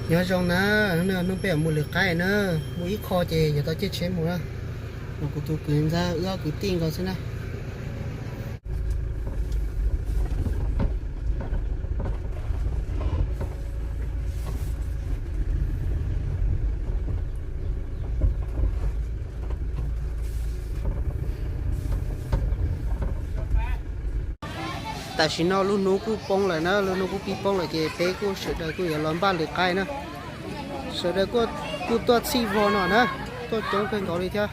Nyob zoo na, hnub no hnub peb yuav mus lwm qaib na, mus ib qho ces yuav tau caij tsheb mus na. Los kuv tus kwv ntxawg wb ob kwv tij nkaus xwb na. Tam sim no lub hnub kuj poob lawm na, lub hnub kuj pib poob lawm ces peb kuj sawv daws kuj yuav los npaj lwm qaib na. Sawv daws kuj tuaj txhij vog no na, tuaj coob kawg nkaus li thiab.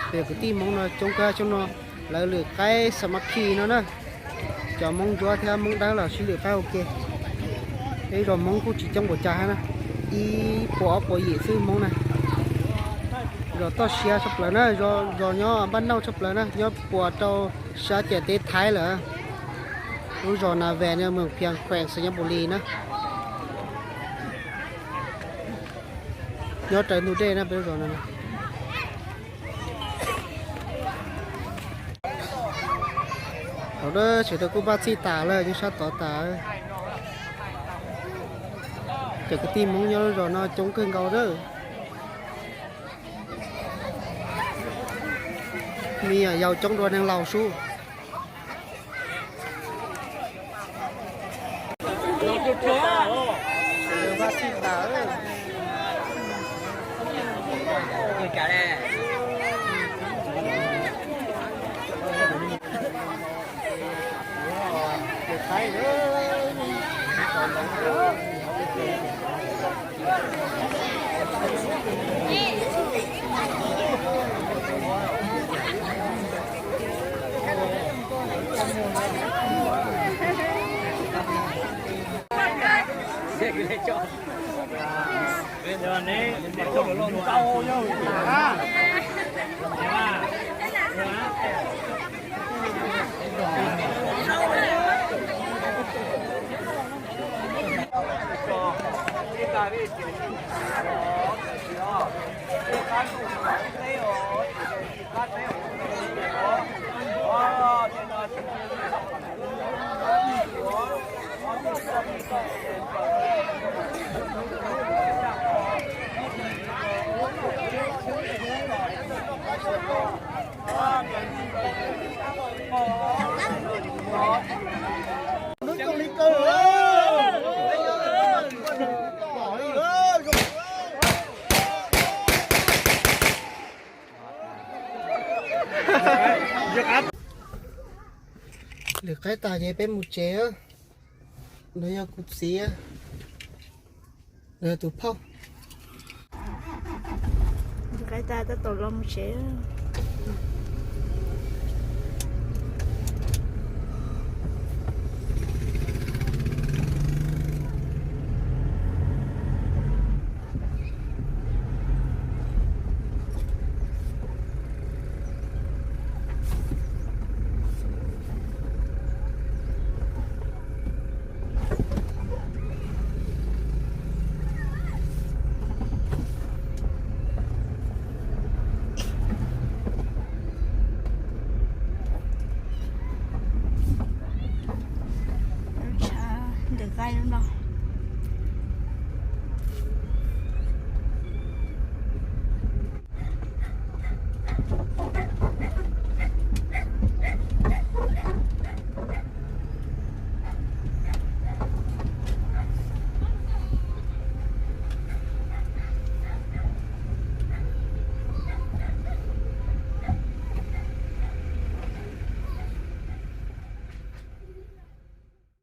Peb kwv tij Hmoob no coob kawg xyoo no, lawv lwm qaib Xa Mas Khis no na. Cov Hmoob Ntsuab thiab Hmoob Dawb los sib lwm qaib ua ke. Peb zos Hmoob kuj tsis coob npaum cas na, ib puas ob puas yim xwb Hmoob na. Zos toj siab tshaj plaws na, zos nyob npaj nauj tshaj plaws na, nyob puas rau sab ciam teb Thaib lawm. Lub zos Nas Ves no, moos Phias, khueem Xais Nyas Pus Lis na. Nyob raws ntug dej na peb lub zos no. Thaum sawv daws kuj npaj txhij tas lawm, nyob sab tod tas. Cov kwv tij Hmoob nyob lub zos no coob kawg nkaus lawm. Me nyuam yaus coob dua neeg laus sub. Lwm qaib tas ces peb mus tsev. No yog kuv txiv, no yog tus phauj. Lwm qaib tas tab tom los mus tsev.